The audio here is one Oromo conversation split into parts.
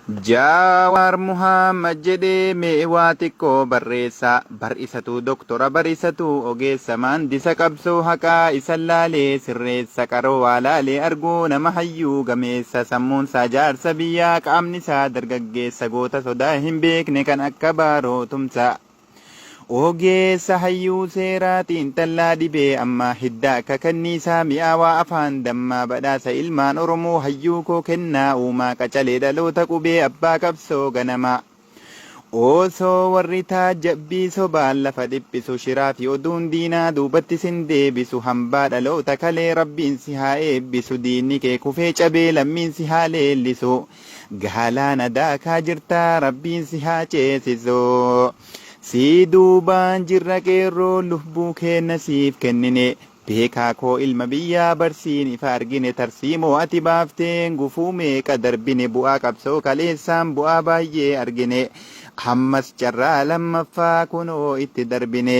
Jawaar Muhammad jedhee mee waa xiqqoo barreessa. Bar isatu doktora bar isatu ogeessa maandisa qabsoo haqaa isan laalee sirreessa qaroo waa laalee arguu nama hayyuu gameessa sammuunsaa jaarsa biyyaa qaamnisaa dargaggeessa goota sodaa hin beekne kan akka Baaroo Tumsaa. Ogeessa hayyuu seeraa xiinxallaa dhibee ammaa hidda akka kanniisaa mi'aawaa afaan dammaa badhaasa ilmaan Oromoo hayyuu koo kennaa uumaa qacalee dhaloota qubee abbaa qabsoo ganamaa. Osoo warri taajjabbii sobaan lafa dhiphisu shiraa fi oduun diinaa duubatti sin deebisu hambaa dhaloota kalee rabbiin si haa eebbisu diinni kee kufee cabee lammiin si haa leellisu. Galaana daakaa jirta rabbiin si haa ceesisu. Si duubaan jirra qeerroo lubbuu keenna siif kennine. Beekaa koo ilma biyyaa barsiin ifa argine tarsiimoo ati baafteen gufuu meeqa darbine bu'aa qabsoo kaleessaan bu'aa baay'ee argine. Ammas carraa lammaffaa kunoo itti darbine.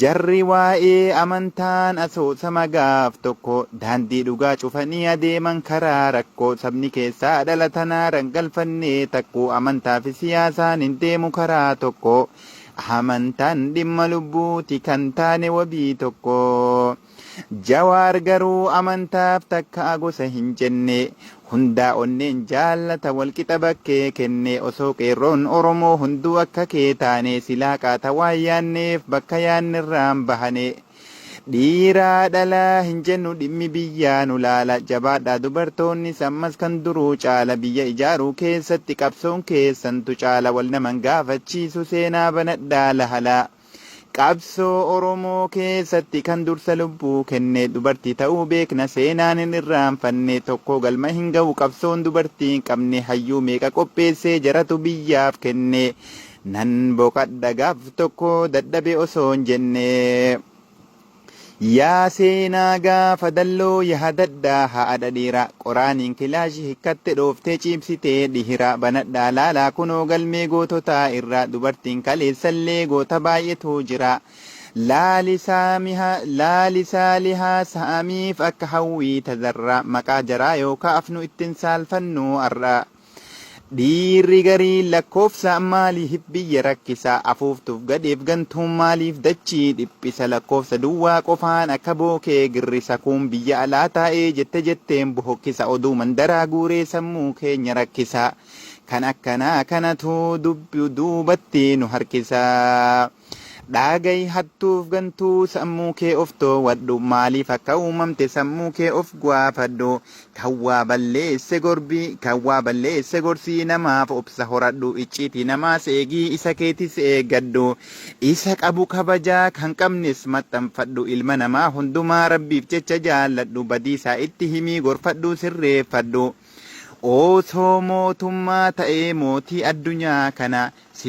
Jarri waa'ee amantaan asoosama gaaf tokko daandii dhugaa cufanii adeeman karaa rakkoo sabni keessaa dhalatana rangalfannee takkuu amantaa fi siyaasaan hin deemu karaa tokko amantaan dhimma lubbuuti kan taane wabii tokko. Jawaar garuu amantaaf takkaa gosa hin jenne. Hundaa onneen jaallata walqixa bakkee kenne. Osoo qeerroon Oromoo hunduu akka kee taane silaa qaata waan yaanneef bakka yaannerraan bahane. Dhiiraa dhalaa hin jennu dhimmi biyyaa nu laala. Jabaadhaa dubartoonnis ammas kan duruu caala. Biyya ijaaruu keessatti qabsoon keessantu caala. Wal naman gaafachiisu seenaa banadhaa lahalaa. Qabsoo Oromoo keessatti kan dursa lubbuu kenne dubartii ta'uu beekna seenaan hin irraanfanne tokko galma hin ga'u qabsoon dubartii hin qabne hayyuu meeqa qopheessee jaratu biyyaaf kenne nan boqadha gaaf tokko dadhabe osoo hin jenne. Yaa seenaa gaafa dalloo yaadadhaa haadha dhiira qoraaniin kilaashii hikkatte dhooftee ciibsitee dhihira banadhaa laalaa kunoo galmee goototaa irra dubartiin kaleessallee goota baay'etu jira Laalisaa lihaa saamiif akka hawwii tazarra maqaa jaraa yoo kaafnu ittin saalfannu har'a. Dhiirri gariin lakkoofsa maaliif biyya rakkisa? Afuuftuuf gadheef gantuun maaliif dachii dhiphisa? Lakkoofsa duwwaa qofaan akka bookee girrisa. Kuun biyya alaa taa'ee jette jetteen bohokkisa. Oduu mandaraa guuree sammuu keenya rakkisa. Kan akkanaa kanatu duubatti nu harkisa. Dhaaga'i hattuuf gantuu sammuu kee of toowadhu maaliif akka uumamte sammuu kee of gaafadhu kan waa balleesse gorbi kan waa balleesse gorsii namaaf obsa horadhu icciitii namaas eegii isa keetis eeggadhu isa qabu kabajaa kan qabnes maxxanfadhu ilma namaa hundumaa rabbiif jecha jaalladhu badiisaa itti himii gorfadhu sirreeffadhu osoo mootummaa ta'ee mootii addunyaa kana si.